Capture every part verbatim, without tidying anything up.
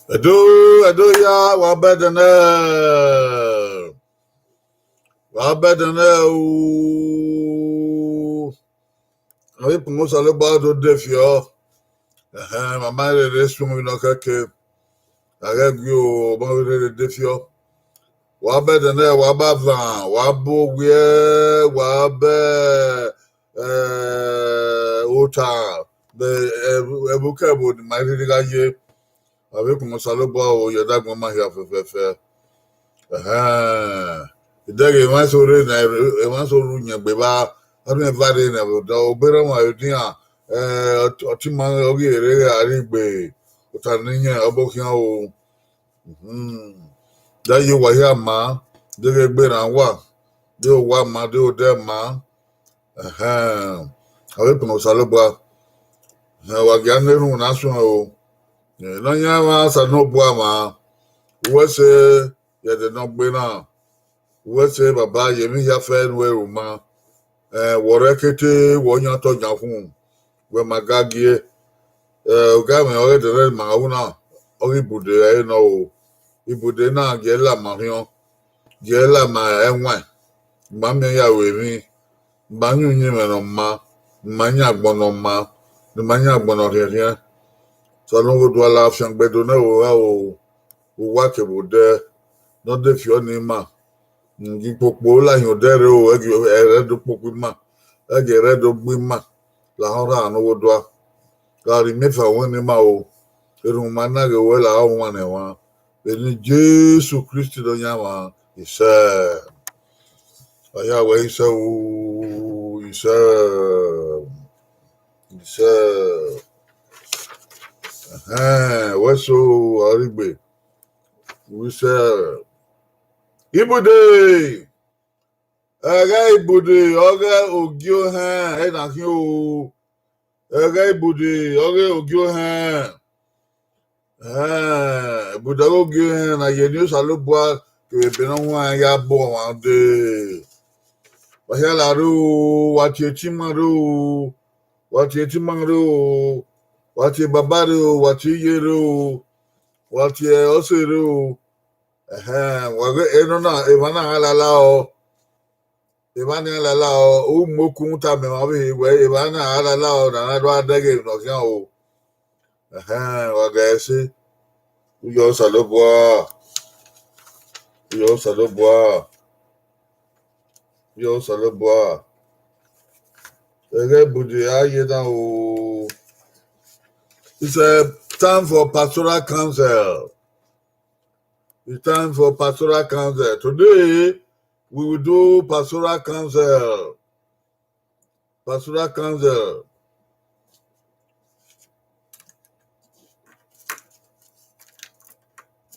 Ẹdo, Ẹdo ya, wa bẹdẹ nẹ, wa bẹdẹ nẹ o. Avbe ikpọnmwẹ Osanobua do de fiọ. Ẹhẹn, ma ma rherhe suẹn vbe nọ kẹke. A ghẹ gui o, ma vbe rherhe de fiọ. Wa bẹdẹ nẹ, wa ba van, wa bu owiẹ, wa bẹ, eh, ota, vbe ẹvbo, ẹvbo kẹvbo ne ima rhirhi gha ye. Avbe ikpọnmwẹ Osanobua o, ye ọdọ agbọn ma hia fẹfẹfẹ. Ẹhẹn. Idẹghe emwa eso rre nẹ, emwa eso rre uyẹngbe evba, a rhie eva rre nẹ, vbe odẹ, obọ erha ọmwa odian, eh, ọt-, ọtẹn ima ọghe rre gha rrie egbe, ota ne I yẹn, ọ bọ khian o. Mhm. De ye owa hia ma, deghẹ egbe rran wa, de owa ma, de odẹ ma. Ẹhẹn. Avbe ikpọnmwẹ Osanobua, ẹhẹn, wa gia na erhunmwu na suẹn o. Eh, Nọyaẹnmwa Osanobua mwa, wẹ sẹ, ye ẹdẹ ne ọ gbe na, wẹ sẹ, Baba, ye emwi hia fẹ ne u ru ma. Eh, wẹ ọre kete, wẹ ọ yan otọ yan khu, wẹ ma ga gie. Eh, ọga mwẹ ọghe ẹdẹ ne ima ru na, ọghe ibude ẹre nọ o. Ibude na gie la ma orhiọn, gie la ma ẹwaẹn, ma miẹn ya ru emwi, ma yan uyinmwẹ ne ọ ma, ma yan agbọn ne ọ ma, ne ma yan agbọn ne ọ rhiẹnrhiẹn. Osanobua la fiangbe do nẹ o, ra o, uwa kevbe odẹ, ne ọ de fiọ ne ima. Gie ikpokpo la hin odẹ rre o, ẹghẹ ẹrẹ do kpokpo ima, ẹghẹ ẹrẹ do gbe ima, lahọ rha ne ọ wo dua. Gha rhie imẹ fan wẹ ne ima o, erhunmwu ma na ghe wẹ lahọ wan ne ẹmwẹ, vbe eni Jesu Kristi Nọyaẹnmwa, isẹ. Aya wẹ isẹ o, isẹ, isẹ. Ẹhẹn, wẹ so, ọrigbe, wẹ isẹ. Ibude, ẹghẹ ibude, ọghe ogie ohẹn, ẹna khian o. Ẹghẹ ibude, ọghe ogie ohẹn. Ẹhẹn, ibude ọghe ogie ohẹn na ye eni Osanobua kevbe ebe ne ọ huanrẹn ya bu ọmwa dee. Wa hia la rre o, wa tie etima rre o, wa tie etima rre o, wa tie baba rre o, wa tie iye rre o, wa tie ọse rre o. Ẹhẹn, wa ghe enọ na, emwa na gha lala ọ. Emwa ni a lala ọ, u mu okun tama emwa ọvbehe wẹ emwa na a lala ọ, ne a na do a dẹghe emwi ne ọ khian o. Ẹhẹn, wa ga ẹse. U yọ Osanobua. U yọ Osanobua. U yọ Osanobua. Ẹghẹ ibude a ye na o. It's a time for pastoral counsel. It's time for pastoral counsel. Today, we will do pastoral counsel. Pastoral counsel.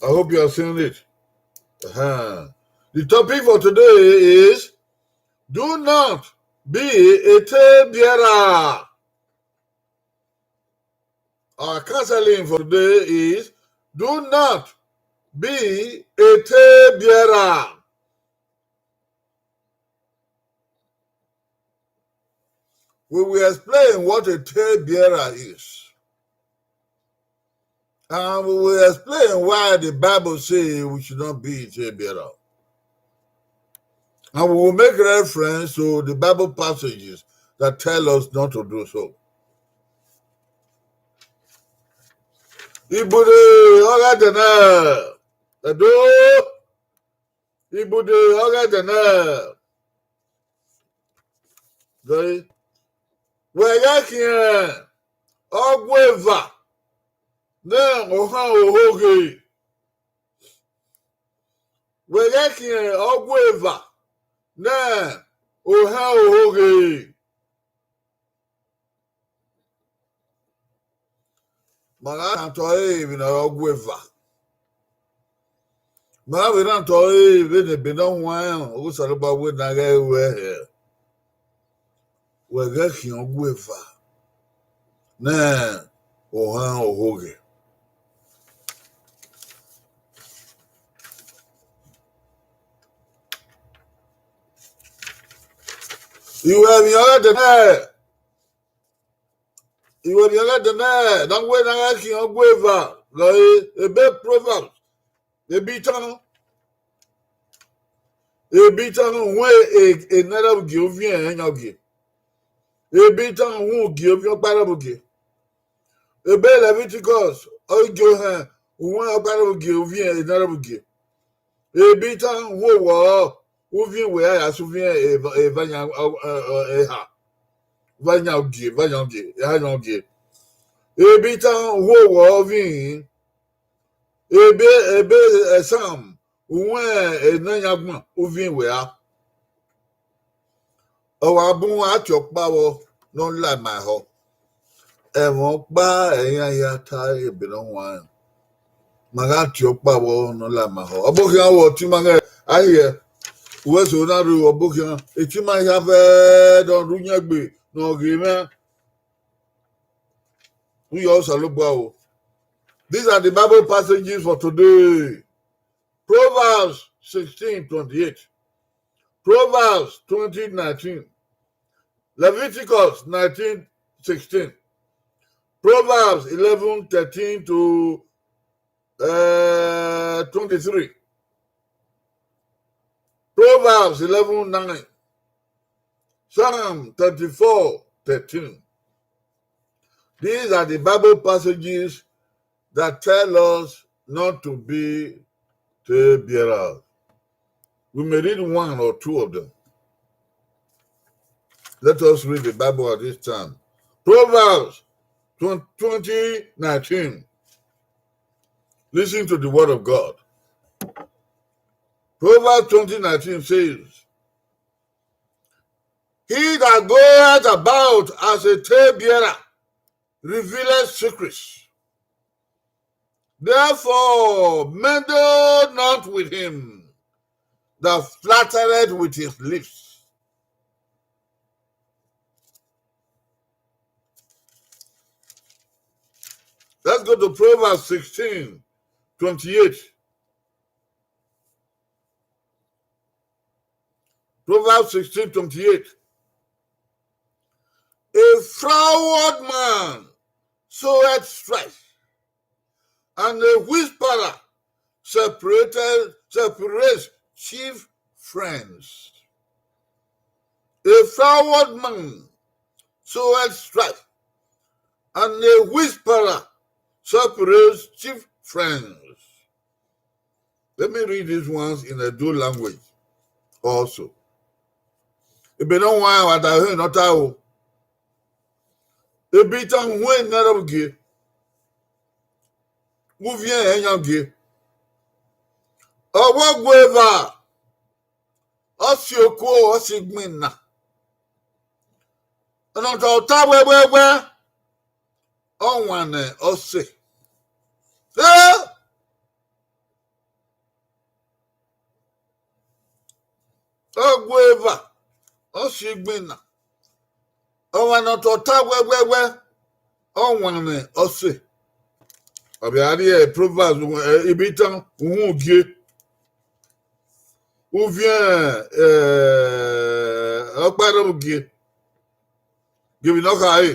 I hope you are seeing it. Uh-huh. The topic for today is, do not be a tale bearer. Our counseling for today is, do not be a tale bearer. We will explain what a tale bearer is. And we will explain why the Bible says we should not be a tale bearer. And we will make reference to the Bible passages that tell us not to do so. Ibude ọghe ẹdẹ nẹ, Ẹdo, ibude ọghe ẹdẹ nẹ. Gẹre, wẹ ghẹ khian ọgua eva ne ohan ohoghe. Wẹ ghẹ khian ọgua eva ne ohan ohoghe. Ma gha rhan otọ ẹre vbene ọ re ọgua eva. Ma vbe rhan otọ ẹre vbene ebe ne ọ huanrẹn, Osanobua wẹ ne a ghẹ ru ẹre. Wẹ ghẹ khian ọgua eva ne ohan ohoghe. Iwẹ emwi ọghe ẹdẹ nẹ, iwẹ emwi ọghe ẹdẹ nẹ, ne a wẹ ne a ghẹ khian ọgua eva Gọ ẹre, ebe Proverbs, ebe itan, ebe itan, uhunmwu e, e, enẹrhẹ vbugie, uviẹn ẹyan ogie. Ebe itan, uhunmwu ogie, uviẹn ọkpa rhọvbugie. Ebe Leviticus, ọ i gie ohẹn, uhunmwu ọkpa rhọvbugie, uviẹn enẹrhẹ vbugie. Ebe itan, uhunmwu owọ, uviẹn wẹ a ya sẹ uviẹn eva, eva yan, ọ, ọ, ọ, eha. Eva yan ogie, eva yan ogie, eha yan ogie. Ebe itan, uhunmwu owọ, uviẹn. Ebe, ebe, eh, Psalm, uhunmwu enẹ yan agbọn, uviẹn wẹ a. Ọ wa bun a tie ọkpa vbọ ne ọ la ima ehọ. Ẹmwẹ ọkpa ẹre iran hia ta ebe ne ọ huanrẹn. Ma gha tie ọkpa vbọ ne ọ la ima ehọ. Ọbokhian wẹ ọtẹn ima ghẹ, a hiẹ, uwẹ eso na rre ọbokhian, etẹn ima hia vẹ ne ọ rre uyẹngbe ne ọ ghe mwẹ. U yọ Osanobua o. These are the Bible passages for today. Proverbs sixteen twenty-eight, Proverbs twenty nineteen, Leviticus nineteen sixteen, Proverbs eleven thirteen to, uh, twenty-three, Proverbs eleven nine, Psalm thirty-four thirteen. These are the Bible passages that tell us not to be tale bearers. We may read one or two of them. Let us read the Bible at this time. Proverbs twenty nineteen. Listen to the word of God. Proverbs twenty nineteen says, "He that goeth about as a tale bearer revealeth secrets. Therefore, meddle not with him that flattereth with his lips." Let's go to Proverbs sixteen twenty-eight. Proverbs sixteen twenty-eight. "A froward man soweth strife, and a whisperer separated, separates chief friends." A froward man soweth strife, and a whisperer separates chief friends. Let me read these ones in Edo language also. Ebe ne ọ huanrẹn, wa da ẹre ne ọ ta o. Ebe itan, uhunmwu enẹrhẹ vbugie, uviẹn ẹyan ogie. Ọvbokhan eva, ọ si okuo, ọ si igbinna. Ọna tọ ta wẹwẹwẹ, ọ wan ne ọ sẹ. Eh! Ọvbokhan eva, ọ si igbinna. Ọmwa ne ọ tọ ta wẹwẹwẹ, ọ wan ne ọ sẹ. Ọ bia rrie Proverbs, eh, ebe itan, uhunmwu ogie. Uviẹn, eh, ọkpa rhọvbugie. Gie emwi ne ọ khare.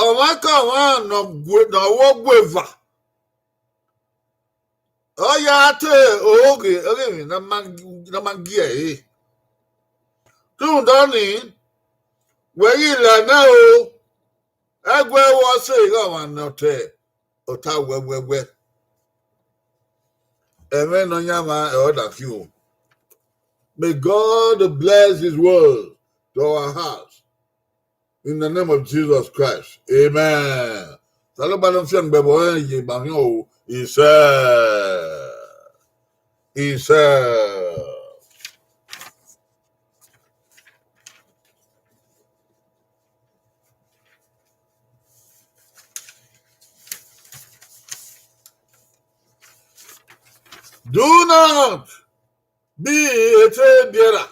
Ọmwaikọmwa ne ọ gu-, ne ọ ru ogu eva, ọ ya te ohoghe, ọghe emwi ne a ma, ne a ma gie ẹre. Rhunmwuda ọnii, wẹ ghi la nẹ o, ẹguẹ ruẹ ọse ghe ọmwa ne ọ ta, ọ ta wẹwẹwẹ. Ẹmwẹ Nọyaẹnmwa ọre ọ da khin o. May God bless his word to our hearts. In the name of Jesus Christ. Amen. Osanobua ne ọ fiangbe ẹvbo rẹn ye ma khian o, isẹ. Isẹ. Do not be a tale bearer.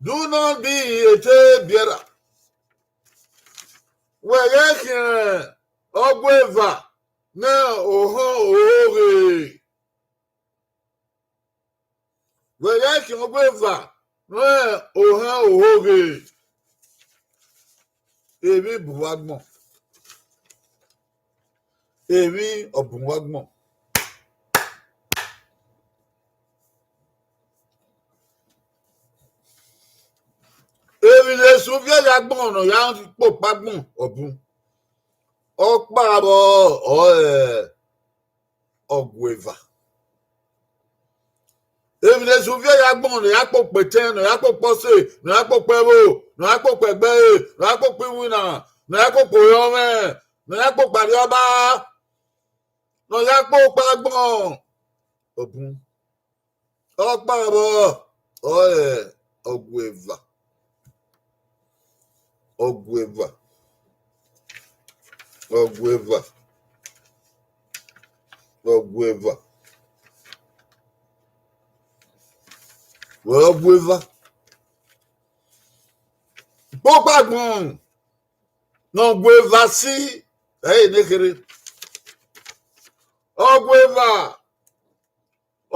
Do not be a tale bearer. Wẹ ghẹ khian ọgua eva ne ohọn ohoghe. Wẹ ghẹ khian ọgua eva ne ohọn ohoghe. Emwi bu uwa agbọn. Emwi ọ bun vbe agbọn. Emwi ne Esu viọ ye agbọn ne ọ ya kpokpo agbọn ọ bun. Ọkpa vbọ ọre ọgueva. Emwi ne Esu viọ ye agbọn ne ọ ya kpokpo etẹn, ne ọ ya kpokpo ọse, ne ọ ya kpokpo ẹvbo, ne ọ ya kpokpo ẹgbẹe, ne ọ ya kpokpo iwinna, ne ọ ya kpokpo orhiọnmwẹ, ne ọ ya kpokpo arriọba, ne ọ ya kpokpo agbọn ọ bun. Ọkpa vbọ ọre ọgueva. Ọgueva. Ọgueva. Ọgueva. Wẹ ọgueva. Kpokpo agbọn ne ọgueva si, ẹ i re ne kherhe. Ọgueva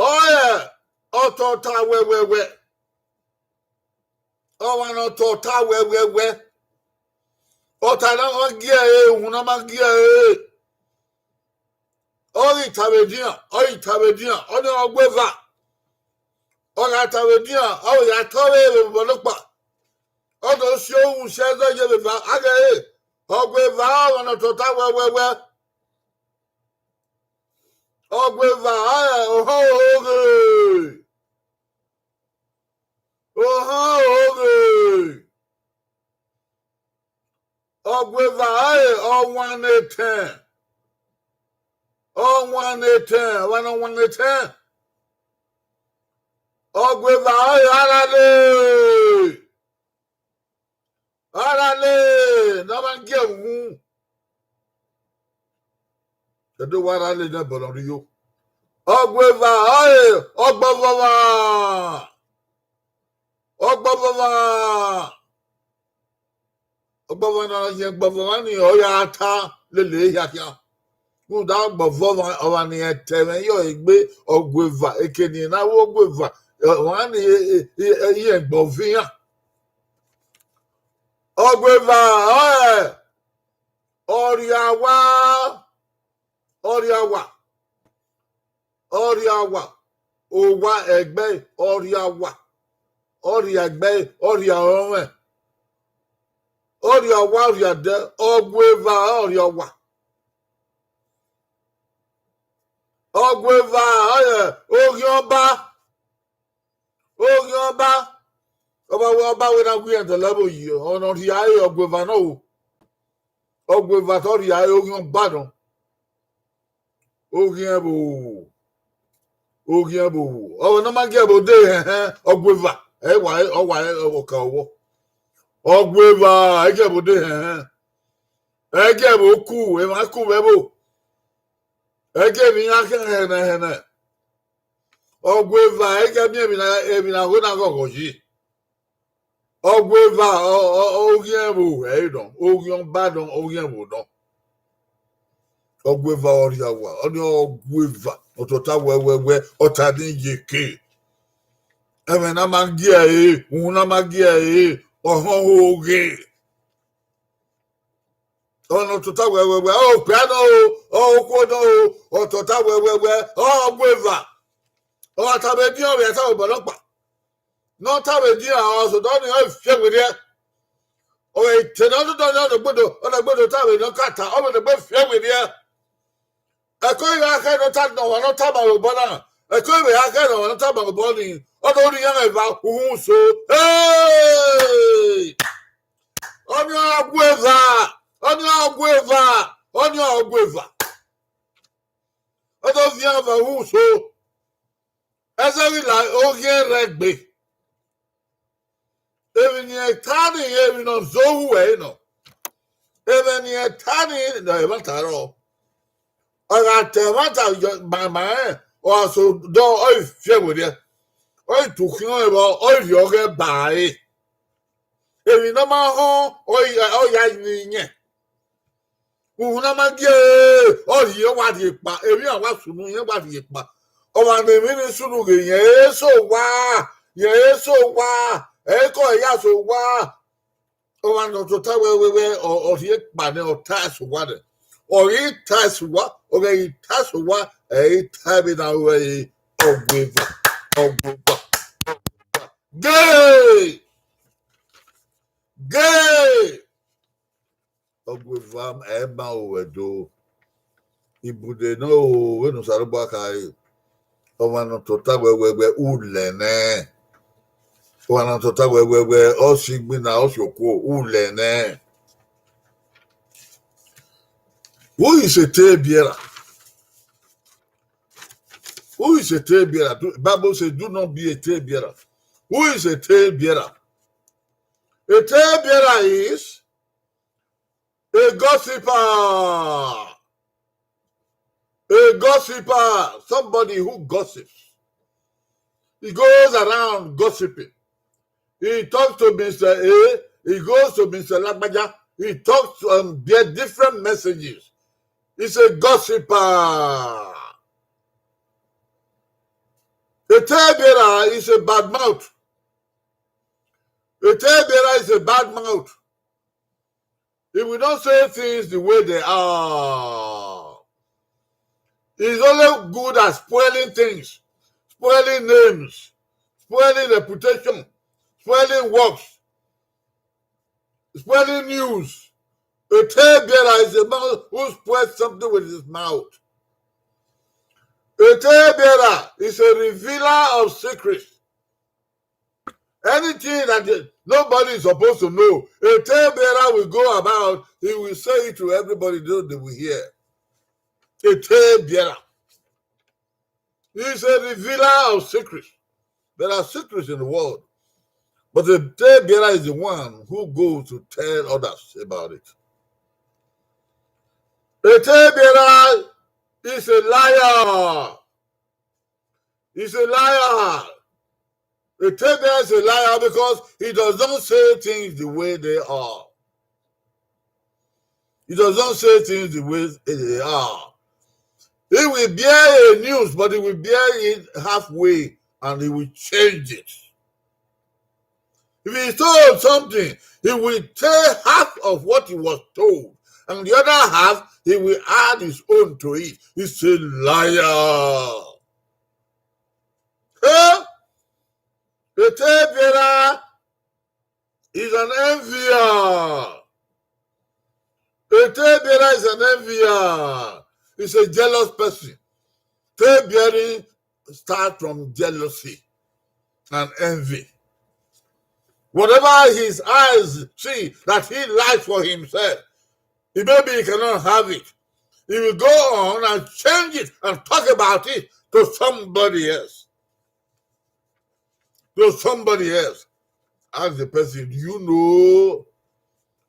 ọre ọtọta wẹwẹwẹ. Ọmwa ne ọtọta wẹwẹwẹ. Ọta ne ọ ma gie ẹre, uhunmwu ne ọ ma gie ẹre. Ọ ghi ta vbe edian, ọ ghi ta vbe edian, ọnii ọgueva. Ọ gha ta vbe edian, ọ ghi ya tọ vbe vbe obọ nọkpa. Ọ do si ohunmwu si ẹzọ ye vbe eva, a ghe ẹre, ọgueva ọmwa ne ọtọta wẹwẹwẹ. Ọgueva ọre ohọn ohoghe. Ohọn ohoghe. Ọgueva ọre ọwan ne etẹn. Ọwan ne etẹn, ọmwa ne ọwan ne etẹn. Ọgueva ọre arale. Arale ne ọ ma gie uhunmwu. Ẹdẹ wa arale ne ẹbọ ne ọ rhie yo. Ọgueva ọre ọgbọvọmwa. Ọgbọvọmwa. Ọgbọvọmwa ne ọ yan ọgbọvọmwa ni, ọ ya ta lele hia khian. Rhunmwuda ọgbọvọmwa, ọmwa ne irẹn ta ẹmwẹ yọ egbe ọgueva, eke ne irẹn na ru ọgueva, ọmwa ni irẹn gbọvian. Ọgueva ọre ọrhiawa, ọrhiawa, ọrhiawa, owa ẹgbẹe, ọrhiawa, ọrhia ẹgbẹe, ọrhia ọrọnmwẹ, ọrhia owa, ọrhia ẹdẹ, ọgueva ọrhia owa. Ọgueva ọre oghian ọba, oghian ọba, ọba wẹ, ọba wẹ na gu irẹn dọlọ ẹvbo yi, ọ ne ọ rhia ẹre ọgueva nọ o. Ọgueva te ọ rhia ẹre oghian ọba nọ. Oghian ẹvbo, oghian ẹvbo. Ọvbẹ ne ọ ma gie ẹvbo de hẹnhẹn, ọgueva, ẹ wa, ọ wa, ọ ka ọvbọ. Ọgueva, ẹ gie ẹvbo de hẹnhẹn. Ẹ gie ẹvbo ku, emwa ku vbe ẹvbo. Ẹ gie emwi iran khian hẹnẹ hẹnẹ. Ọgueva, ẹ gie miẹn emwi na, emwi na ho na ghọghọ yi. Ọgueva, ọ, ọ, ọ, oghian ẹvbo ẹ i nọ, oghian ọba nọ, oghian ẹvbo nọ. Ọgueva ọrhiawa, ọnii ọgueva, ọtọta wẹwẹwẹ, ọta ni ye eke. Ẹmwẹ ne a ma gie ẹre, uhunmwu ne a ma gie ẹre, ọhọn ohoghe. Ọmwa ne ọtọta wẹwẹwẹ, ọ okpia nọ o, ọ okuo nọ o, ọtọta wẹwẹwẹ, ọ ọgueva. Ọ gha ta vbe edian, ọ vbe ta vbe obọ nọkpa. Ne ọ ta vbe edian, ọ sẹ odọ nii, ọ fiẹ werriẹ. Ọ vbe te ne ọ dọdọ nii, ọ dọgbodo, ọ dọgbodo ta vbe ne ọ ka ta, ọ vbe dọgbe fiẹ werriẹ. Ẹko gha khẹ ne ọ ta, ne ọmwa ne ọ tama vbe obọ na, ẹko vbe gha khẹ ne ọmwa ne ọ tama vbe obọ nii, ọ do rhie iran eva uhunmwu so. Hey! Ọnii ọgueva, ọnii ọgueva, ọnii ọgueva. Ọ do viọ vbe uhunmwu so. Ẹzọ ghi la oghian rre egbe. Emwi ne irẹn ta nii, emwi ne ọ zẹ ohu ẹre nọ. Ẹmwẹ ne irẹn ta nii, ne ẹmwata rrọọ. Ọ gha ta ẹmwata ma ma rẹn, ọ gha sẹ odọ, ọ i fiẹ werriẹ. Ọ i tu khian ẹvbo, ọ i rhie ọghẹ ba ẹre. Emwi ne ọ ma họn, ọ ya ni yẹn. Uhunmwu ne a ma gie ẹre, ọ rhie, ọ wa rhie kpa, emwi iran wa sunu, irẹn wa rhie kpa. Ọmwa ne emwi ni sunu ghe, irẹn ẹre sẹ owa, irẹn ẹre sẹ owa, ẹre ke ọ ya sẹ owa. Ọmwa ne ọ tota wẹwẹwẹ, ọ, ọ rhie kpa nẹ, ọ ta ẹse owa nẹ. Ọ ghi ta ẹse owa, Ọ ghẹ ghi ta sẹ owa, ẹ i ta vbe na ruẹ re, Ọgua Eva, Ọgua Eva. Gay! Gay! Ọgua Eva, ẹ ma ru ẹdẹ o. Ibude ne ọ ro vbene Osanobua khare, ọmwa ne ọ tota wẹ, wẹ, wẹ, u lẹ nẹ. Ọmwa ne ọ tota wẹ, wẹ, wẹ, ọ si igbinna, ọ si okuo, u lẹ nẹ. Who is Ete Biera? Who is Ete Biera? Do, Bible says, "Do not be Ete Biera." Who is Ete Biera? Ete Biera is a gossiper. A gossiper, somebody who gossips. He goes around gossiping. He talks to Mister A, he goes to Mister Lagbaja, he talks, um, bear different messages. He's a gossiper. Ete Biera is a bad mouth. Ete Biera is a bad mouth. He will not say things the way they are. He's only good at spoiling things, spoiling names, spoiling reputation, spoiling works, spoiling news. Ete Biera is a man who spoils something with his mouth. Ete Biera is a revealer of secrets. Anything that the, nobody is supposed to know, Ete Biera will go about, he will say it to everybody, they, they will hear. Ete Biera. He is a revealer of secrets. There are secrets in the world. But Ete Biera is the one who goes to tell others about it. Ete Biera is a liar. He's a liar. Ete Biera is a liar because he does not say things the way they are. He does not say things the way they are. He will bear a news, but he will bear it halfway and he will change it. If he told something, he will tell half of what he was told, and the other half, he will add his own to it. He's a liar. Huh? Ete Biera is an envier. Ete Biera is an envier. He's a jealous person. Ete Biera start from jealousy and envy. Whatever his eyes see that he likes for himself, he, maybe he cannot have it. He will go on and change it and talk about it to somebody else. To somebody else. Ask the person, "Do you know?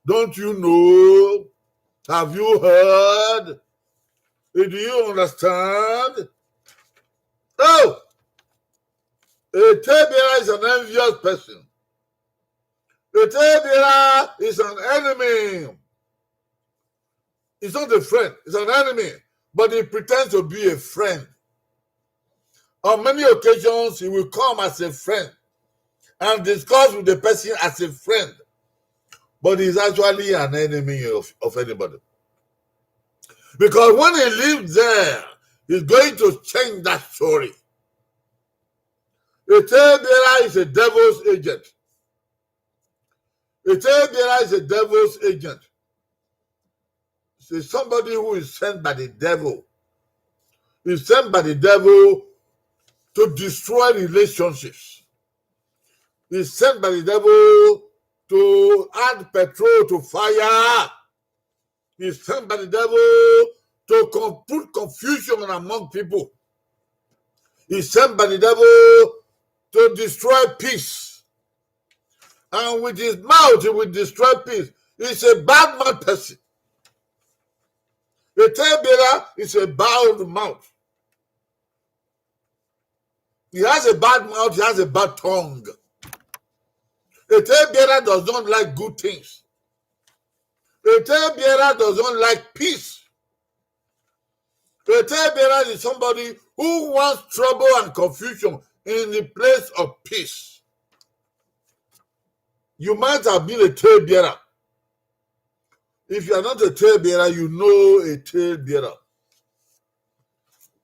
Don't you know? Have you heard? Eh, do you understand?" Oh! Ete Biera is an envious person. Ete Biera is an enemy. He's not a friend, he's an enemy. But he pretends to be a friend. On many occasions, he will come as a friend and discuss with the person as a friend. But he's actually an enemy of, of anybody. Because when he leaves there, he's going to change that story. Ete Biera is a devil's agent. Ete Biera is a devil's agent. It's somebody who is sent by the devil. He's sent by the devil to destroy relationships. He's sent by the devil to add petrol to fire. He's sent by the devil to con-, put confusion among people. He's sent by the devil to destroy peace. And with his mouth, he will destroy peace. He's a bad mouth person. Ete Biera is a bad mouth. He has a bad mouth, he has a bad tongue. Ete Biera does not like good things. Ete Biera does not like peace. Ete Biera is somebody who wants trouble and confusion in the place of peace. You might have been Ete Biera. If you are not Ete Biera, you know Ete Biera.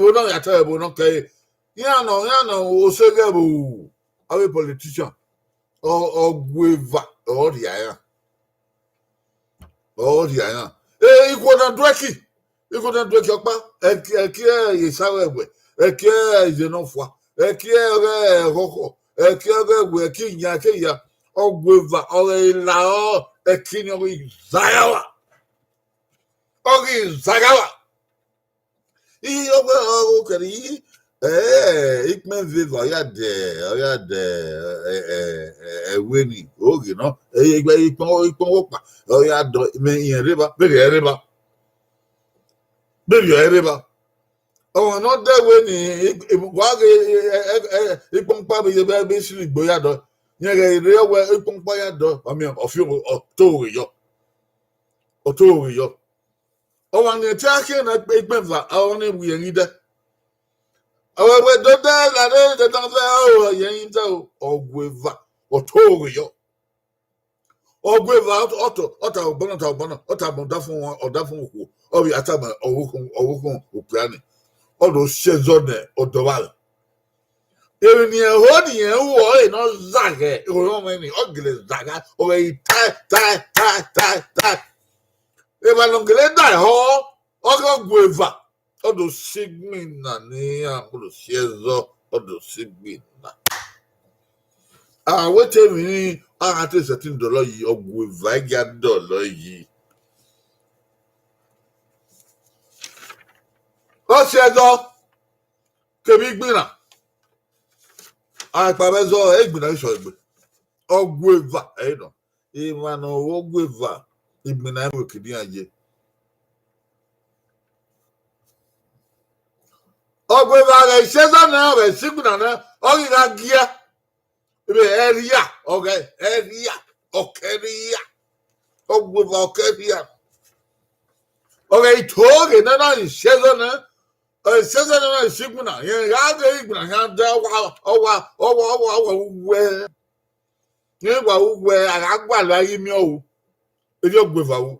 ẹvbo nọ ya ta ẹvbo nọ kẹre. Iran nọ, iran nọ, oseghe ẹvbo, avbe politician, ọ, ọ gu eva, ọ rhia iran. Ọ rhia iran. E, ikhuo na duẹki, ikhuo na duẹki ọkpa, ẹki, ẹki esa ghẹ wẹ, ẹki ize nọ fua, ẹki ọghe ẹkhọkhọ, ẹki ọghe ẹwẹ, ẹki iyan, ẹki iya, ọ gu eva, ọ ghe la ọ, ẹki ni ọ ghi zaghawa. Ọ ghi zaghawa. I ọghe ọghe kẹre i, eh, ikpẹn veva, ọ ya dẹ, ọ ya dẹ, eh, eh, eh, ẹwe ni, oghe nọ, eh, ikpẹn, ikpẹn, ikpẹn ọkpa, ọ ya dọ, mẹ irẹn rre evba, vberriọ ẹre evba. Vberriọ ẹre evba. Ọmwa ne ọ dẹ ẹwe ni, i, i, wa ghe, eh, eh, eh, ikpẹn ọkpa vbe ye, vbe, vbe siri igbo ya dọ. Rẹn ghẹ rre ọwẹ ikpẹn ọkpa ya dọ, ọ miẹn, ọ fian, ọ to ghe yọ. Ọ to ghe yọ. Ọmwa ne te a khian na ikpẹn eva, ọ ne wiẹ ghi dẹ. Ọ wẹ wẹ do dẹ, la de, de dan vẹ, ọ, ọ yẹ ghi dẹ o, ọ gu eva, ọ to ghe yọ. Ọ gu eva, ọ, ọ to, ọ ta ọgbọnọ, ọ ta ọgbọnọ, ọ ta ma ọdafẹn, ọdafẹn okhuo, ọ vbe a ta ma ọvbokhan, ọvbokhan okpia ni. Ọ do si ẹzọ nẹ ọdọ vbe aro. Emwi ne irẹn ho ne irẹn ru ọre ne ọ zaghẹ, orhọnmwẹ ni, ọ gele zagha, ọ ghẹ i tae, tae, tae, tae, tae. Emwa ne ọ gele da ehọ, ọ ghe gu eva, ọ do si igbinna ne iran mu do si ẹzọ, ọ do si igbinna. A wẹ te emwi ni, a gha te sẹtin dọlọ yi, ọ gu eva i gia dọlọ yi. Ọ si ẹzọ, kevbe igbinna. A kpa vbe ẹzọ, igbinna i sọ egbe. Ọ gu eva, ẹ i nọ. Emwa ne ọ gu eva, igbinna i mu ekidian ye. Ọ gu eva ghẹ si ẹzọ nẹ, ọ ghẹ si igbinna nẹ, ọ ghi gha gie. Vbe ẹrhia, ọ ghẹ ẹrhia, ọ kẹ ẹrhia. Ọ gu eva, ọ kẹ ẹrhia. Ọ ghẹ i to ghe nẹ, na ghi si ẹzọ nẹ, Ẹsẹsẹ ne ọ si igbinna, rẹn gha ghe igbinna khian da ọwa, ọwa, ọwa, ọwa, ọwa uwẹ. Rẹn wa uwẹ, a gha gualọ a ghi miẹn ọhu. Erriọ Ọgbueva ru.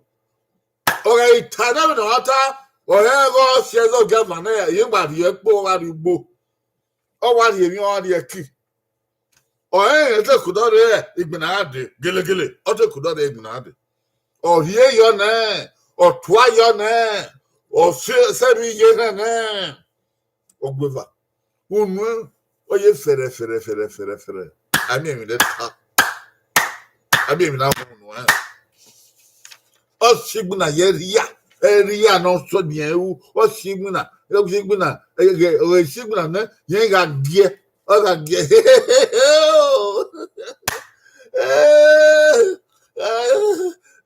Ọ gha i ta nẹ vbene ọ ta, ọ rẹn ghe ọ si ẹzọ gie avan nẹ, ẹ i wa rhie ẹkpo, ọ gha rhie ugbo. Ọ wa rhie emwi, ọ gha rhie ẹki. Ọ rẹn rẹn te kudọ rre igbinna gha dee, gelegele, ọ te kudọ rre igbinna gha dee. Ọ rhie yọ nẹ, ọ tua yọ nẹ, ọ sẹ, sẹ vbe iye nẹ nẹ. Ọgbueva, unu ọ ye fẹrẹ, fẹrẹ, fẹrẹ, fẹrẹ, fẹrẹ. A miẹn emwi ne ta. A miẹn emwi ne a mu unu ẹn. Ọ si igbinna ye ẹria, ẹria ne ọ sọ niẹn ru, ọ si igbinna, ọ si igbinna, ọ si igbinna nẹ, yẹn gha giẹ, ọ gha giẹ.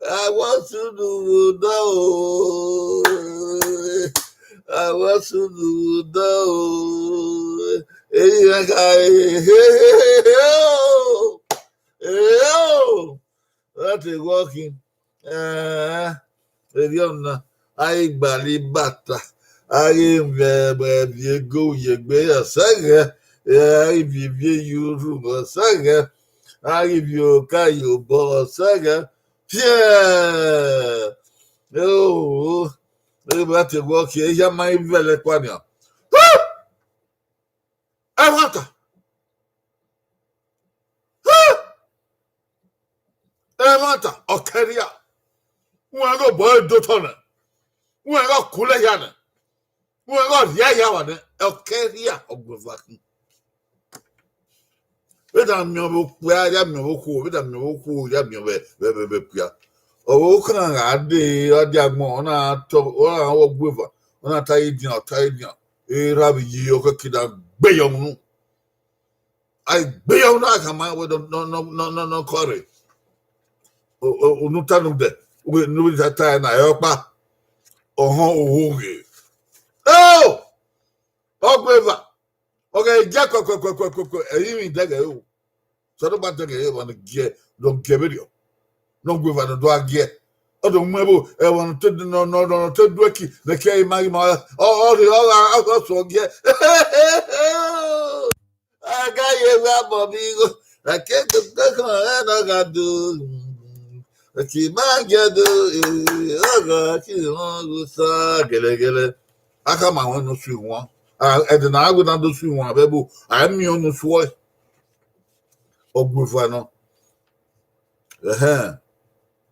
Awa sunu vbe odọ o, awa sunu vbe odọ o, eyi rẹ ka, o, o. Ọ te wọ khin, erriọ na, a ghi gbalọ ibata, a ghi vẹ, vẹ viọ ego ye egbe ọsẹghẹ, a ghi viọ ivie yuru ọsẹghẹ, a ghi viọ oka ye obọ ọsẹghẹ. Fiẹ! O, ọ te wọ khin, ehia ma i vẹlẹ kua nian. Ẹmwata. Ẹmwata, ọ kẹrhia. Uwẹ ghe obọ ẹre do otọ nẹ. Uwẹ ghe ọ kulẹ hia nẹ. Uwẹ ghe ọ rhia ya wa nẹ. Ọ kẹrhia, Ọgbueva khin. Vbene a miẹn ọvbokpia, ya miẹn ọvbokhuo, vbene a miẹn ọvbokhuo, ya miẹn vbe, vbe, vbe, vbe okpia. Ọvbokhan gha dee, ọ dia agbọn, ọ na tọ, ọ na wọ Ọgbueva, ọ na ta ye edian, ọ ta ye edian. Erha vbe iye ọkhọke na gbe yọ unu. A gbe yọ unu, a khama wẹ nọ, nọ, nọ, nọ, nọ, nọ kọ rre. O, o, unu ta nu dẹ, wẹ unu ta ta na, ẹ ọkpa. Ọhọn, oho ghe. O! Ọgbueva. Ọ ghẹ ya kọkọkọkọkọ, ẹrinmwi dẹghẹ o. Sẹ ọdọ gba dẹghẹ ẹvbo ne ọ giẹ, ne ọ giẹ vberriọ. Ne Ọgbueva ne ọ do gha giẹ. Ọ do mu ẹvbo, ẹvbo ne ọ te, ne ọ, ne ọ, ne ọ te du ẹki, ne ẹki ẹre ma ghi ma, ọ, ọ rhe, ọ gha, ọ gha sẹ ọ giẹ. A gha ye vbe abọ vbe igho, a ke do koko ẹre ne ọ gha do. Ẹki ma giẹ do, ọ gha ki rẹn gho sa gẹlẹgẹlẹ. A khama ruẹn ne ọ sẹ ihuan. A, ẹdẹ ne a wẹ ne a do sẹ ihuan vbe ẹvbo, a i miẹn ọnii suẹ. Ọgbueva nọ. Ẹhẹn.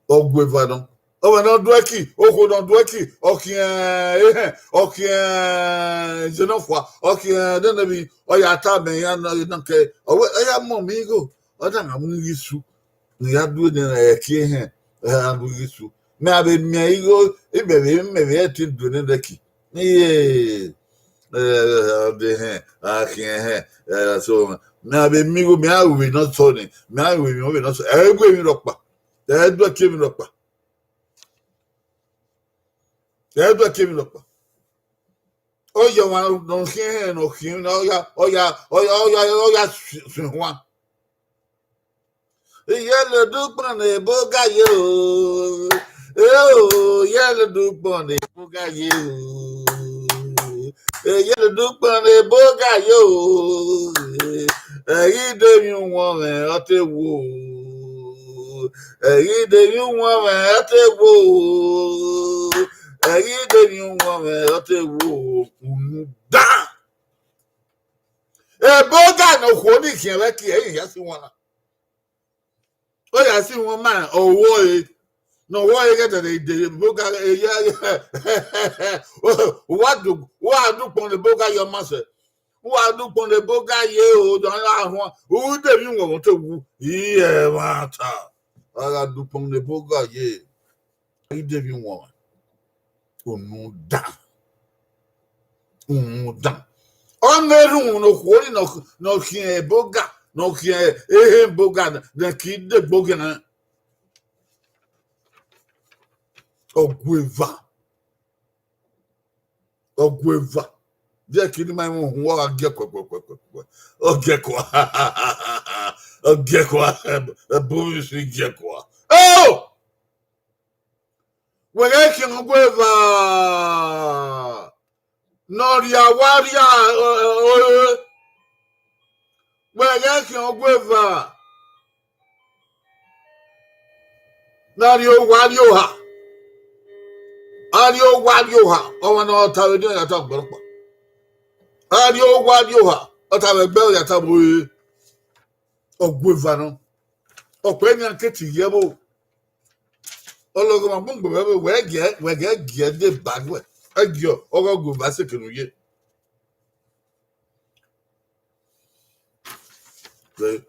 Ọgbueva nọ. Ọmwa ne ọ du ẹki, okhuo ne ọ du ẹki, ọ khian ehẹn, ọ khian iye nọfua, ọ khian nene vbe, ọ ya ta mẹ iran na, na kẹ, ọ wẹ, ọ ya mọ mẹ igho, ọ na gha mu ghi su, ne I ya du ne ẹki ehẹn, ẹ, a mu ghi su. Mẹ a vbe miẹn igho, imẹ vbe, imẹ vbe ẹtin do nene ẹki. Iye, ẹ, ọ de hẹn, a khian hẹn, ẹ, so, mẹ a vbe miẹn igho, mẹ a ru vbe ne ọ sọ ni, mẹ a ru vbe ne ọ sọ, ẹ i gu emwi rhọkpa. Ẹ i do ẹki emwi rhọkpa. Ẹ i do ẹki emwi rhọkpa. Ọ ya ọmwa ne ọ khian ehẹn, ne ọ khian, ne ọ ya, ọ ya, ọ ya, ọ ya, ọ ya suẹn huan. Iyẹlẹ dukpọn ne eboga ye o. E o, iyẹlẹ dukpọn ne eboga ye o. Iyẹlẹ dukpọn ne eboga ye o. Ẹ i de emwi uwọnmwẹ ọ te wo. Ẹ i de emwi uwọnmwẹ ọ te wo. Ẹ i de emwi uwọnmwẹ ọ te wo. Unu dan. Eboga ne okhuo ni khian vbe ẹki, ẹ i ya si wọn na. Ọ ya si wọn ma, ọ wọe. Ne ọ wọe ghẹ dẹdẹ ide eboga, eya, wa du, wa du ukpọn ne eboga ye ọ ma sẹ. Wa du ukpọn ne eboga ye o, dọ na huan. U de emwi uwọnmwẹ te wu. Iye ẹmwata. A gha du ukpọn ne eboga ye. I de emwi uwọnmwẹ. Unu dan. Unu dan. Ọ na erhunmwu ne okhuo ni ne ọ, ne ọ khian eboga, ne ọ khian ehe eboga, ne, ne ki degbe oghian. Ọgua eva. Ọgua eva. Diẹ kini ma mu hun, ọ gha giẹ kuẹ, kuẹ, kuẹ, kuẹ, kuẹ. Ọ giẹ kua. Ọ giẹ kua. Ẹbu vbe isi giẹ kua. Oh! Wẹ ghẹ khian ọgua eva. Ne ọ rhia wa rhia, ẹ, ẹ, ẹ, wẹ ghẹ khian ọgua eva. Ne a rhie owa rhie oha. A rhie owa rhie oha, ọmwa ne ọ ta vbe ediọn ya ta ọgbọrọkpa. A rhie owa rhie oha, ọ ta vbe ẹgbẹe ya ta vbe ore. Ọgua eva nọ. Ọkpẹ nian ke te ye ẹvbo. Ọlọghọmwa gbọngbọn vbe ẹvbo, wẹ ghẹ, wẹ ghẹ gie de ba wẹ. Ẹ gie ọ, ọghe ọgua eva seke ne u ye.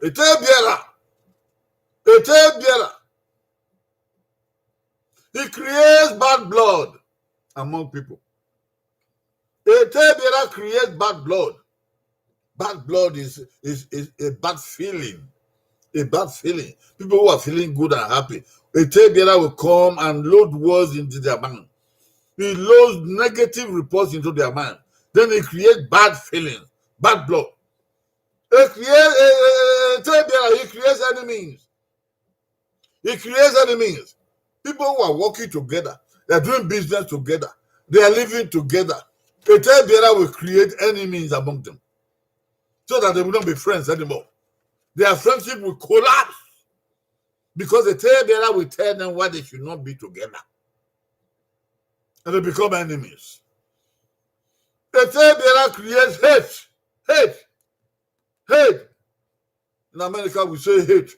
Ete biẹra, ete biẹra, he creates bad blood among people. Ete biẹra creates bad blood. Bad blood is, is, is a bad feeling. A bad feeling. People who are feeling good and happy, ete biẹra will come and load words into their mind. He loads negative reports into their mind. Then he creates bad feelings, bad blood. He creates, eh, eh, eh, ete biẹra, he creates enemies. He creates enemies. People who are working together, they are doing business together, they are living together. Ete biẹra will create enemies among them so that they will not be friends anymore. Their friendship will collapse because ete biẹra will tell them why they should not be together. And they become enemies. Ete biẹra creates hate. Hate. Hate. In America, we say hate.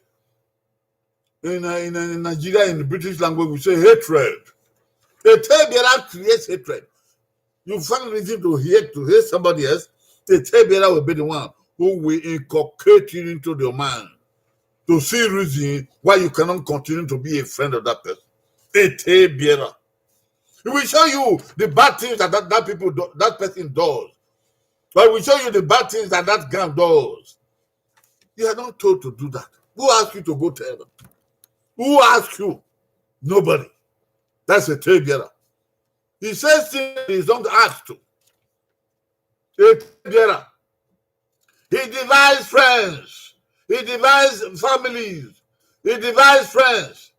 In, uh, in, uh, in Nigeria, in the British language, we say hatred. Ete biẹra creates hatred. You find reason to hate, to hate somebody else, ete biẹra will be the one who will inculcate it into your mind to see reason why you cannot continue to be a friend of that person. Ete biẹra. He will show you the bad things that that, that people do, that person does. But he will show you the bad things that that gang does. You are not told to do that. Who asked you to go tell them? Who asked you? Nobody. That's ete biẹra. He says things he's not asked to. Ete biẹra. He divides friends. He divides families. He divides friends.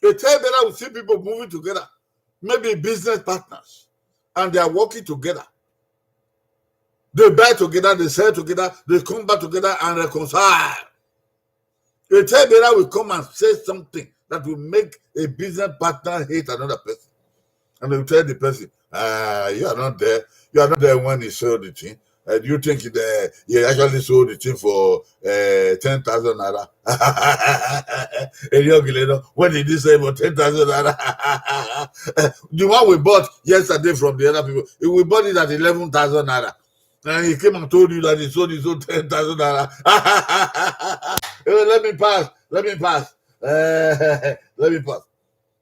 Ete biẹra will see people moving together, maybe business partners, and they are working together. They buy together, they sell together, they come back together and reconcile. Ete biẹra will come and say something that will make a business partner hate another person. And they will tell the person, "Ah, you are not there. You are not there when he sold the thing. Uh, do you think that he actually sold the thing for, uh, ten thousand naira?" When did he say for ten thousand naira? The one we bought yesterday from the other people, we bought it at eleven thousand naira. And he came and told you that he sold his own ten thousand naira. Eh, let me pass. Let me pass. Eh, let me pass.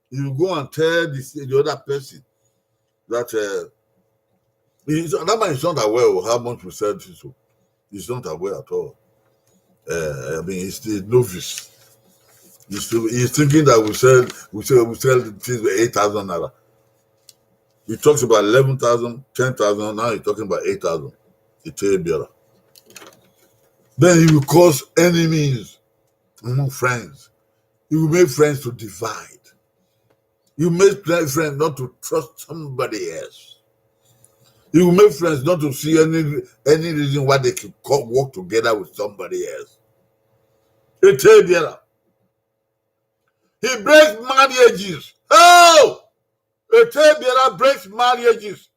You go and tell this, the other person that, uh, he's, that man is not aware of how much we sell this. He's not aware at all. Uh, I mean, he's still novice. He's, still, he's thinking that we sell, we sell, we sell things for eight thousand naira. He talks about eleven thousand, ten thousand, now he's talking about eight thousand. Ete biẹra. Then he will cause enemies among friends. He will make friends to divide. He will make friends not to trust somebody else. He will make friends not to see any, any reason why they can co-, work together with somebody else. Ete biẹra. He breaks marriages. Oh! Ete biẹra breaks marriages.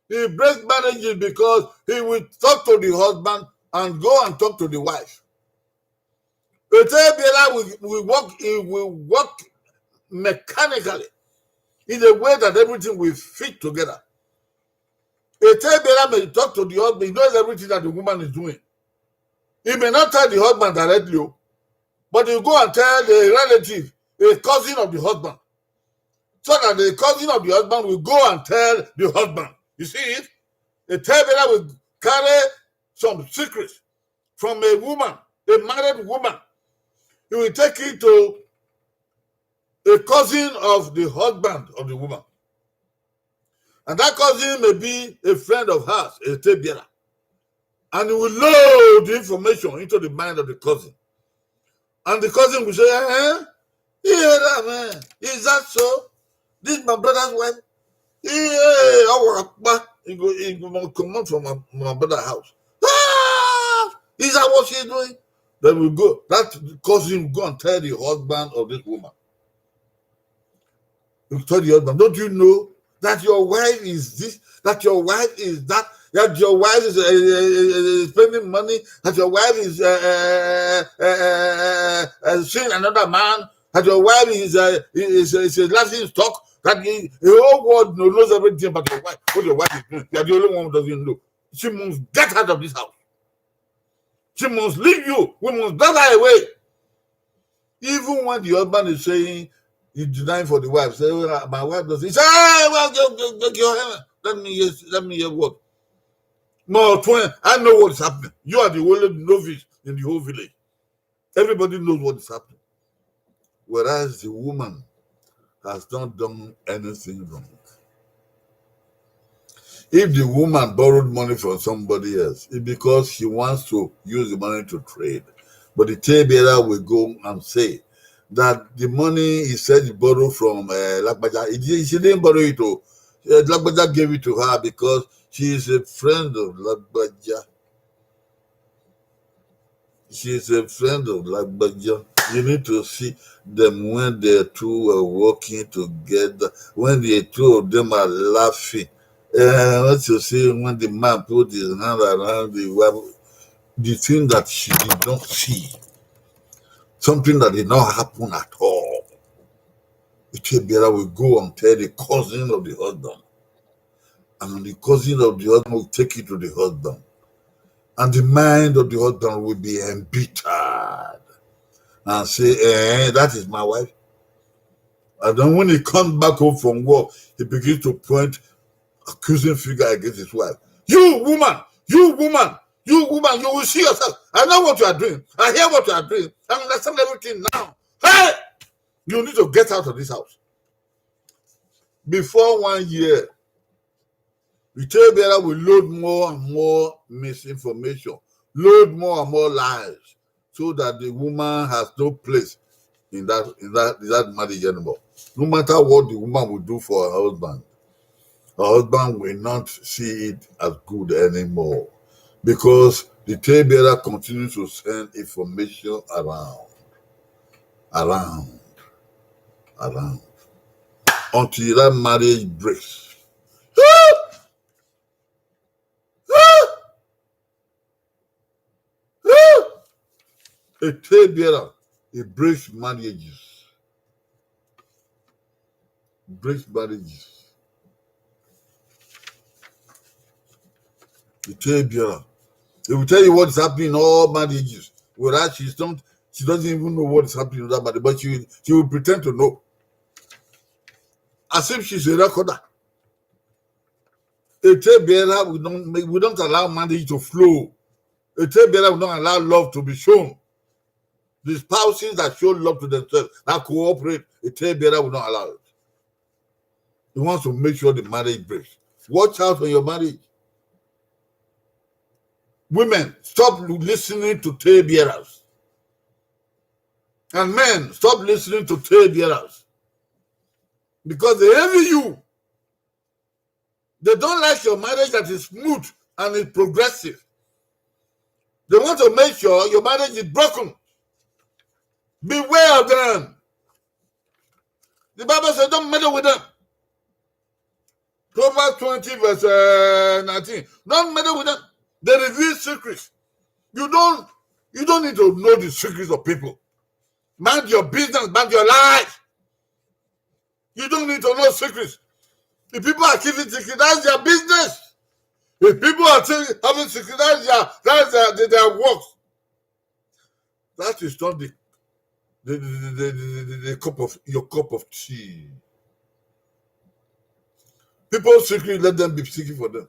He breaks marriages because he will talk to the husband and go and talk to the wife. Ete biẹra will, will work, he will work mechanically in a way that everything will fit together. Ete biẹra may talk to the husband, he knows everything that the woman is doing. He may not tell the husband directly, oh, but he go and tell the relative, a cousin of the husband, so that the cousin of the husband will go and tell the husband. You see it? Ete biẹra will carry some secrets from a woman, a married woman. He will take it to a cousin of the husband of the woman. And that cousin may be a friend of hers, ete biẹra. And he will load the information into the mind of the cousin. And the cousin will say, "Eh? Yeah, man. Is that so? This my brother's wife? Yeah, our pa." He go, he go comot from my, my brother house. Ah! Is that what she's doing? Then we go. That cousin go and tell the husband of this woman. You tell the husband, don't you know that your wife is this, that your wife is that, that your wife is uh, uh, uh, spending money, that your wife is uh, uh, uh, uh, uh, seeing another man, that your wife is uh, is, is a laughing stock, that the, the whole world knows everything about your wife, what your wife is doing. You are the only one who doesn't know. She must get out of this house. She must leave you. We must drive her away. Even when the husband is saying, he denying for the wife, say, "Well, my wife doesn't." He say, "Hey, well, get, get, get your hand. Let me hear, let me hear what." No, twin, I know what is happening. You are the only novice in the whole village. Everybody knows what is happening. Whereas the woman has not done anything wrong. If the woman borrowed money from somebody else, it's because she wants to use the money to trade. But the Tebiera will go and say that the money he said he borrowed from uh, Lagbaja, he, did- she didn't borrow it. Oh. Uh, Lagbaja gave it to her because she is a friend of Lagbaja. She is a friend of Lagbaja. You need to see them when the two were working together, when the two of them are laughing. Uh, when you see when the man put his hand around the wife, the thing that she did not see, something that did not happen at all. Itebiera will go and tell the cousin of the husband. And the cousin of the husband will take it to the husband. And the mind of the husband will be embittered and say, eh, that is my wife. And then when he comes back home from work, he begins to point accusing finger against his wife. You woman, you woman, you woman, you will see yourself. I know what you are doing. I hear what you are doing. I understand everything now. Hey! You need to get out of this house. Before one year, Itebiera will load more and more misinformation, load more and more lies, so that the woman has no place in that in that in that marriage anymore. No matter what the woman will do for her husband, her husband will not see it as good anymore because the Tebiera continues to send information around, around, around until that marriage breaks. Itebiera, it breaks marriages. Breaks marriages. Itebiera. They will tell you what is happening in all marriages. Whereas she's not, she doesn't even know what is happening in that marriage, but she, she will pretend to know. As if she's a recorder. Itebiera, we don't make, we don't allow marriage to flow. Itebiera, we don't allow love to be shown. The spouses that show love to themselves, that cooperate, Itebiera will not allow it. He wants to make sure the marriage breaks. Watch out for your marriage. Women, stop listening to Tebieras. And men, stop listening to Tebieras. Because they envy you. They don't like your marriage that is smooth and is progressive. They want to make sure your marriage is broken. Beware of them. The Bible says, don't meddle with them. Proverbs twenty verse uh, nineteen. Don't meddle with them. They reveal secrets. You don't, you don't need to know the secrets of people. Mind your business, mind your life. You don't need to know secrets. If people are keeping secrets, that's their business. If people are still having secrets, that's their, that's their, their, their works. That is not the, the, the, the, the, the, the cup of, your cup of tea. People secret, let them be secret for them.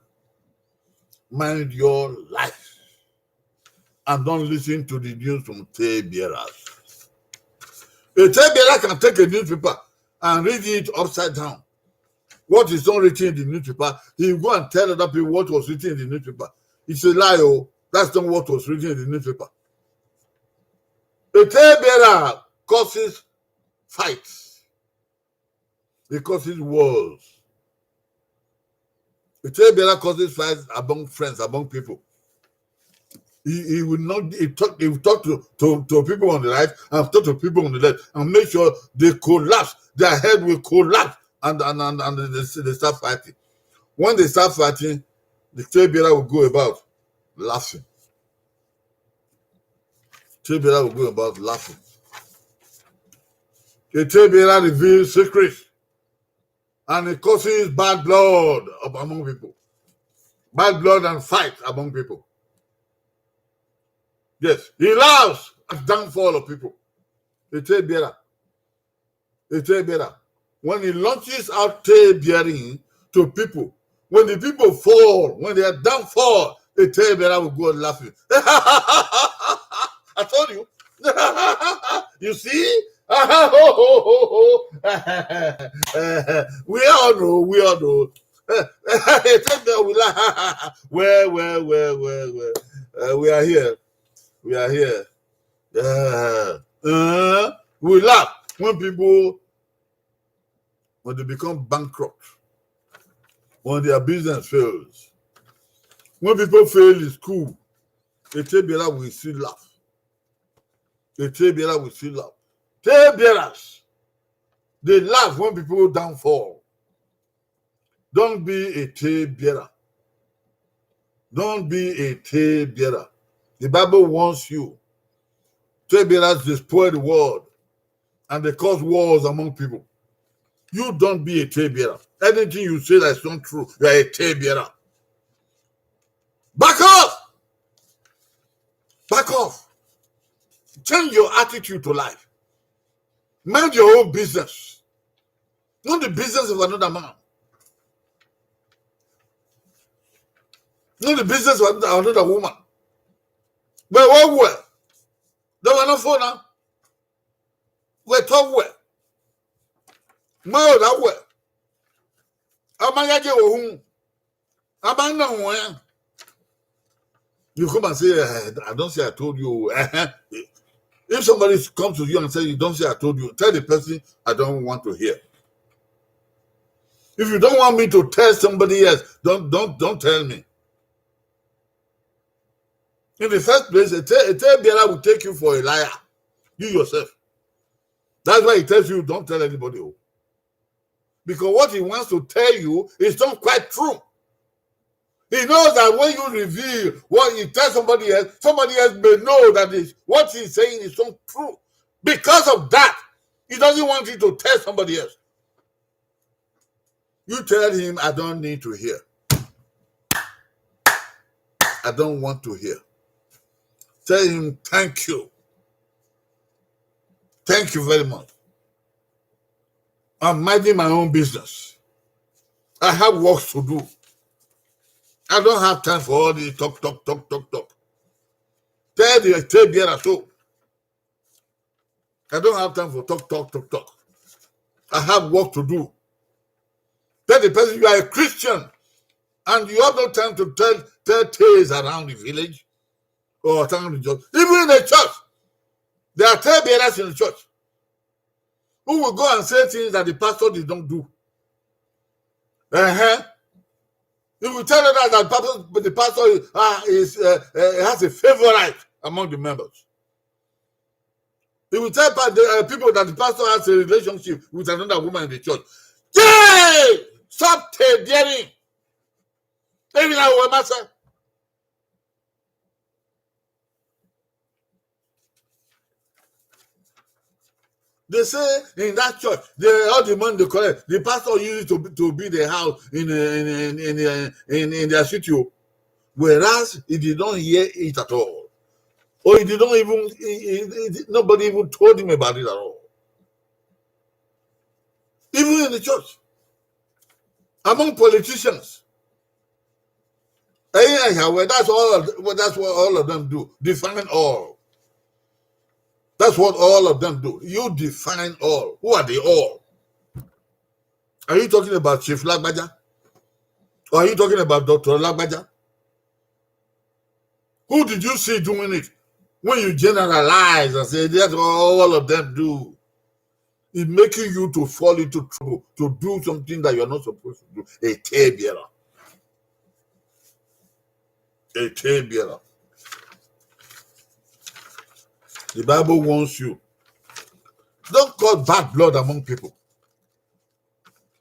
Mind your life. And don't listen to the news from Tebieras. A Tebiera can take a newspaper and read it upside down. What is not written in the newspaper, he will go and tell other people what was written in the newspaper. It's a lie, oh. That's not what was written in the newspaper. A Tebiera causes fights. It causes wars. A tare bearer causes fights among friends, among people. He, he will not, he talk, he will talk to, to, to people on the right and talk to people on the left and make sure they collapse. Their head will collapse and, and, and, and they, they start fighting. When they start fighting, the tare bearer will go about laughing. Tare bearer will go about laughing. A tare bearer reveals secrets and it causes bad blood among people. Bad blood and fight among people. Yes, he laughs at downfall of people. A tare bearer. A tare bearer. When he launches out tare bearing to people, when the people fall, when they are downfall, a tare bearer will go on laughing. I told you. You see? We all know, we all know. A tare bearer will laugh. Well, well, well, well, well. Uh, we are here. We are here. Yeah. Uh, we laugh when people, when they become bankrupt, when their business fails, when people fail in school, a tare bearer will still laugh. A tare bearer will still laugh. Tare bearers, they laugh when people downfall. Don't be a tare bearer. Don't be a tare bearer. The Bible warns you. Tare bearers, they spoil the world and they cause wars among people. You don't be a tare bearer. Anything you say that's not true, you are a tare bearer. Back off! Back off! Change your attitude to life. Mind your own business. Not the business of another man. Not the business of another, another woman. But what well? They were not for now. Wẹ tọ wẹ, ma ra wẹ, a ma yayi ohun, a ma na ruẹn. You come and say, "Eh, I don't say I told you." Uh-huh. If somebody comes to you and says, "You don't say I told you," tell the person, "I don't want to hear." If you don't want me to tell somebody else, don't, don't, don't tell me. In the first place, a tare, a tare bearer will take you for a liar. You yourself. That's why he tells you, "Don't tell anybody." Oh. Because what he wants to tell you is not quite true. He knows that when you reveal what he tells somebody else, somebody else may know that is, what he's saying is not true. Because of that, he doesn't want you to tell somebody else. You tell him, "I don't need to hear. I don't want to hear." Tell him, "Thank you. Thank you very much. I'm minding my own business. I have work to do. I don't have time for all this talk, talk, talk, talk, talk." Tell the tare bearer so. "I don't have time for talk, talk, talk, talk. I have work to do." Tell the person, "You are a Christian and you have no time to tell, tell tales around the village or around the church." Even in the church, there are tare bearers in the church who will go and say things that the pastor did not do. Uh-huh. He will tell others that pastor, the pastor, uh, is, uh, uh, has a favorite among the members. He will tell pa-, the, uh, people that the pastor has a relationship with another woman in the church. Yay! Stop tare bearing. Even our master. They say in that church, they, all the money they collect, the pastor used it to, to build a house in, uh, in, in, in, in, in, in their city. Whereas he did not hear it at all. Or he did not even, he, he, he, nobody even told him about it at all. Even in the church, among politicians, eh, yeah, yeah, well, that's all of, well, that's what all of them do. Define all. That's what all of them do. You define all. Who are they all? Are you talking about Chief Lagbaja? Or are you talking about Doctor Lagbaja? Who did you see doing it? When you generalize and say, "That's what all of them do," it's making you to fall into trouble, to do something that you're not supposed to do. A tare bearer. Etẹn biẹ ra. The Bible warns you. Don't cause bad blood among people.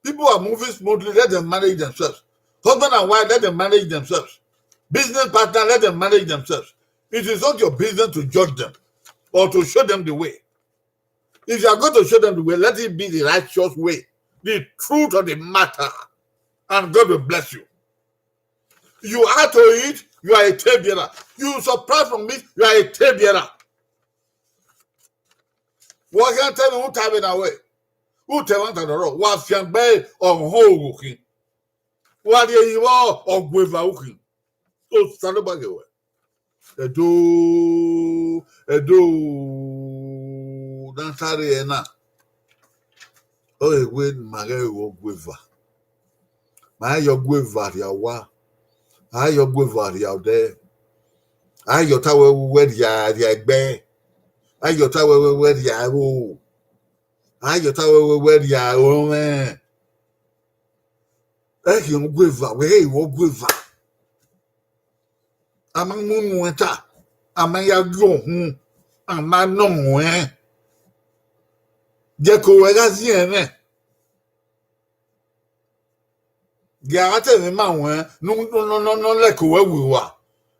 People are moving smoothly, let them manage themselves. Husband and wife, let them manage themselves. Business partner, let them manage themselves. It is not your business to judge them or to show them the way. If you are going to show them the way, let it be the righteous way, the truth of the matter, and God will bless you. You add to it, you are a talebearer. You subtract from it, you are a talebearer. Wa khian tẹ mwẹ, u ta vbe na wẹ, u ta ẹmwata ne ọ rrọọ, wa fiangbe ọmwa ọghọ khin, wa rhie ẹre vbe ọgua eva ukhin. Osanobua ghe wẹ. Ẹdo, Ẹdo ne a tare ẹre na, ọ re wẹ ma ghẹ ru ọgua eva. Ma yọ ọgua eva rhia owa, a yọ ọgua eva rhia odẹ, a yọ ta wẹ wẹ rhia rhia ẹgbẹ, a yọ ta wẹ wẹ wẹ rhia ẹvbo, a yọ ta wẹ wẹ wẹ rhia orọnmwẹ. Ẹ khian ọgua eva, wẹ ghẹ ru ọgua eva. A ma mu nuẹn ta, a ma ya gie uhunmwu, a ma nọ muẹn. Gie ẹko ruẹ gha ziẹn mwẹ. Gie a gha ta ẹmwẹ ma ruẹn ne ọ lẹko ruẹ werriẹ owa.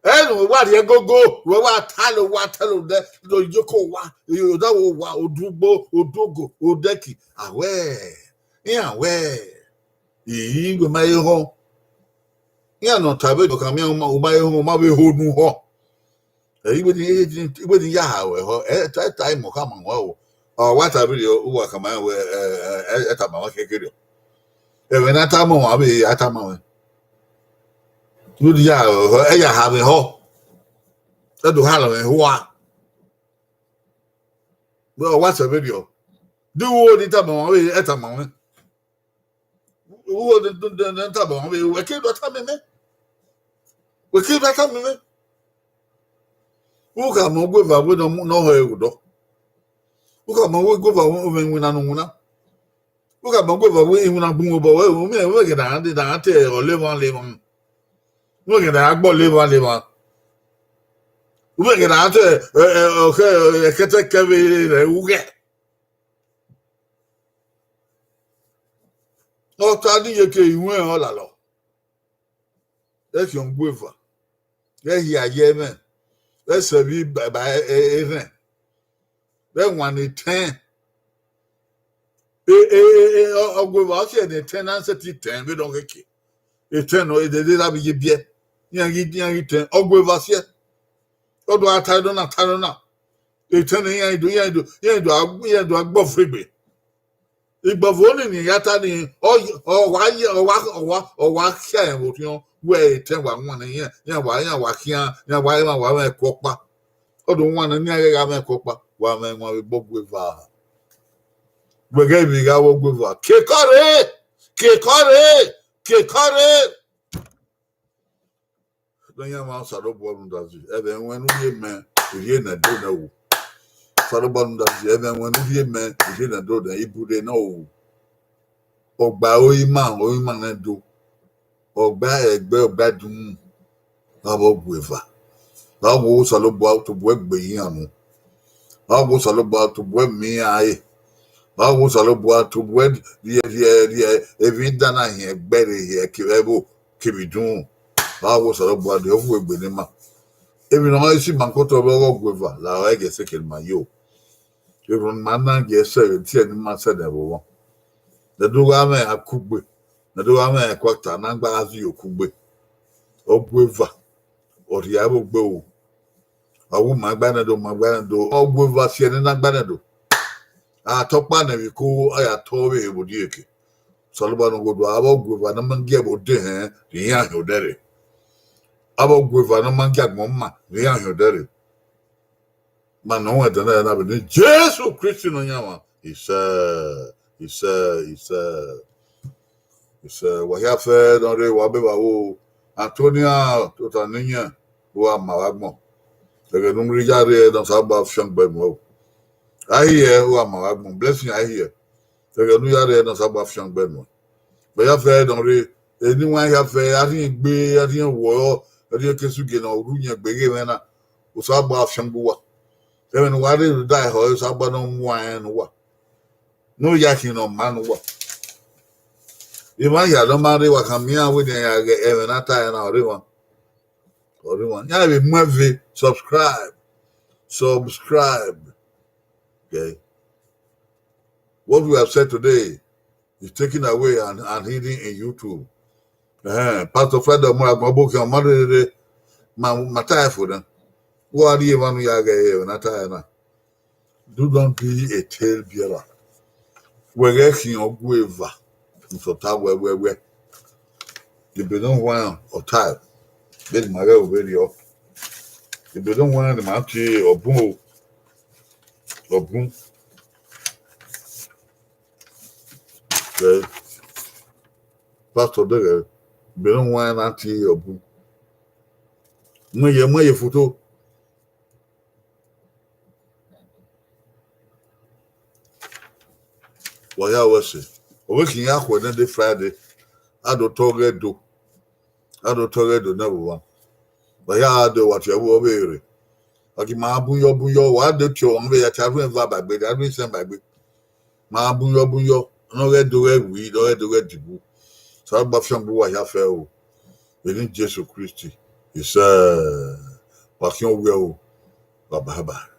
Ẹ ne uwẹ wa rhie ẹgogo, uwẹ wa ta ẹre, wa ta ẹre odẹ, odẹ iyeke owa, odaro owa, odugbo, oduogo, odẹki. A wẹ, iran wẹ, ii, wẹ ma he họn. Iran ne ọ ta vbe dọkhan miẹn, u ma he họn, u ma vbe ho ne u họn. Ẹ, iwẹ ni, iwẹ ni ya ha ruẹ họ, ẹ ta, ẹ ta imọ khama ruẹ o. Ọ wa ta vberriọ, uwa khama ruẹ, ẹ, ẹ, ẹ, ẹ tama ruẹ kekere. Ẹmwẹ ne a tama ọmwa vbe a tama ruẹ. Iwẹ ni ya ha ruẹ họ, ẹ ya ha mwẹ họ. Ẹ do ha mwẹ hua. Ọ wa sẹ vberriọ. De uwu ni tama ọmwa vbe ẹ tama ruẹ. Uwu ni tama ọmwa vbe, wẹ ke do tama mwẹ. Wẹ ke do tama mwẹ. U khama ọgua eva wẹ ne ọ mu, ne ọ họn ẹre vbe odọ. U khama ọgua eva wẹ iwinna ne u winna. U khama ọgua eva wẹ iwinna gbun obọ wẹ, u miẹn wẹ ghe ne a gha te ọlemwa lemwa. U miẹn ghe ne a gha gbe ọlemwa lemwa. U miẹn ghe ne a gha te, ẹ, ẹ, ọkhẹ, ẹkẹtẹkẹ vbe rẹ ughẹ. Ọ ta ne iyeke iruẹn ọ lalọ. Ẹ khian ọgua eva, ghẹ hia ye ẹmwẹ, ghẹ sẹ vbe ba erhẹn, ghẹ wan ne etẹn. E, e, e, e, ọ, ọgua eva ọ si ẹre ne etẹn na sẹtin tẹn vbene ọ khẹke. Etẹn nọ, edede ra vbe ye biẹ, iran ghi, iran ghi tẹn, ọgua eva si ẹre. Ọ do gha ta ẹdọ na, ta ẹdọ na. Etẹn ne iran do, iran do, iran do, iran do agbọfregbe. Igbọvo ni ne I ya ta ni, ọ, ọ wa ye, ọ wa, ọ wa, ọ wa khia rẹn vbe orhiọn, wẹ etẹn wa wan ne iran, iran wa, iran wa khian, iran wa, iran wa mwẹ ẹko ọkpa. Ọ do wan ne iran ghẹ gha mwẹ ẹko ọkpa, wa mwẹ ẹmwẹ vbe egbe ọgua eva. Wẹ ghẹ vbe gha vbe ọgua eva. Kekọ rre, kekọ rre, kekọ rre. Nọyaẹnmwa Osanobua rhunmwuda zẹ, ẹmwẹ ruẹn ne u rhie mẹ, u rhie ne ẹdẹ nẹ o. Osanobua rhunmwuda zẹ, ẹmwẹ ruẹn ne u rhie mẹ, u rhie ne ẹdẹ nẹ ibude nẹ o. Ọgba ore ima, ore ima nẹ do. Ọgba ẹgbẹ, ọgba ẹdunmwu, avbe ọgua eva. Vbe a wo Osanobua tobọ ẹgbẹ iran nu. Vbe a wo Osanobua tobọ ẹmwẹ iran re. Vbe a wo Osanobua tobọ rhie, rhie, rhie emwi dan na hin ẹgbẹre, hin ẹvbo kevbe idunmwu. Vbe a wo Osanobua rhie ọvun egbe ne ima. Emwi ne ọ si ima kọtọ vbe ọghe ọgua eva, la ọre gie seke ne ima yo. Emwi ne ima na gie sẹ vbe tie ne ima sẹ nẹ vbe ọmwa. Ne do gha mwẹ akugbe, ne do gha mwẹ ẹkọta ne a gba gha viọ okugbe. Ọgua eva, ọ rhie avbe ogbe ru. Ọ wu ma gba nẹ do, ma gba nẹ do, ọgua eva si ẹre ne na gba nẹ do. A tọ ọkpa nẹ vbe iko, a ya tọ vbe ehe vbe odieke. Osanobua ne ọ ghodo avbe ọgua eva ne ọ ma gie ẹvbo de hẹn, rhie iran hin odẹ rre. Avbe ọgua eva ne ọ ma gie agbọn ma, rhie iran hin odẹ rre. Ma nọ wẹn ẹdẹ na vbe ne Jesu Kristi Nọyaẹnmwa. Isẹ, isẹ, isẹ. Isẹ, wa hia fẹ ne ọ rre, wa be vbe aro. Antonia tota ne iyẹn, u gha ma vbe agbọn. Ẹghẹ ne u rhie ya rre ne Osanobua fiangbe nuẹn o. A hiẹ, u gha ma vbe agbọn. Blessing, a hiẹ. Ẹghẹ ne u ya rre ne Osanobua fiangbe nuẹn. Vbe ya fẹ ne ọ rre, eni wan ya fẹ, a rhie egbe, a rhie owọrọ, Erriọ ke sẹ ugie ne ọ rre uyẹn gbe ghe mwẹ na, Osanobua fiangbe uwa. Ẹmwẹ ne uwa rre da ehọ, Osanobua ne ọ mu ẹn ne uwa, ne ọ ya khin ne ọ ma ne uwa. Emwa hia ne ọ ma rre, wa khama iran wẹ ne iran ya ghẹ ẹmwẹ ne a ta ẹre na, ọ rre emwa. Ọ rre emwa. Iran vbe mu ẹn ve, subscribe, subscribe. Okay. What we have said today is taken away and, and hidden in YouTube. Ẹhẹn, Pastor Friday Ọmọragban, ọbokhian ọmọ rere, ma, ma ta ẹre fo nẹ. Wa rhie emwa ne u ya ghẹ ẹre ne a ta ẹre na. Do not be a tale bearer. Wẹ ghẹ khian ọgua eva, nsọta wẹ, wẹ, wẹ. Ebe ne ọ huẹn ọ tae, vbene ima ghẹ ru vberriọ. Ebe ne ọ huẹn ne ima tie ọbun o. Ọbun. Ẹ, Pastor deghẹ, ebe ne ọ huẹn na tie ọbun. Mu ye, mu ye foto. Wa ya wẹ ẹse. Ọ vbe khian ya khuẹ nẹ de Friday, a do tọ ọghẹ do. A do tọ ọghẹ do nẹ vbe owa. Wa ya gha do, wa tie ẹvbo ọ vbe rre. Wa ghi ma bun yọ, bun yọ, wa do tie ọmwa vbe ya tie arhuẹn eva ba egbe, arhuẹn isẹn ba egbe. Ma bun yọ, bun yọ, ne ọ ghẹ do ghẹ wi, ne ọ ghẹ do ghẹ dibu. Osanobua fiangbe uwa hia fẹ o. Vbe eni Jesu Kristi, isẹ, wa khian owiẹ o. Bye bye bye.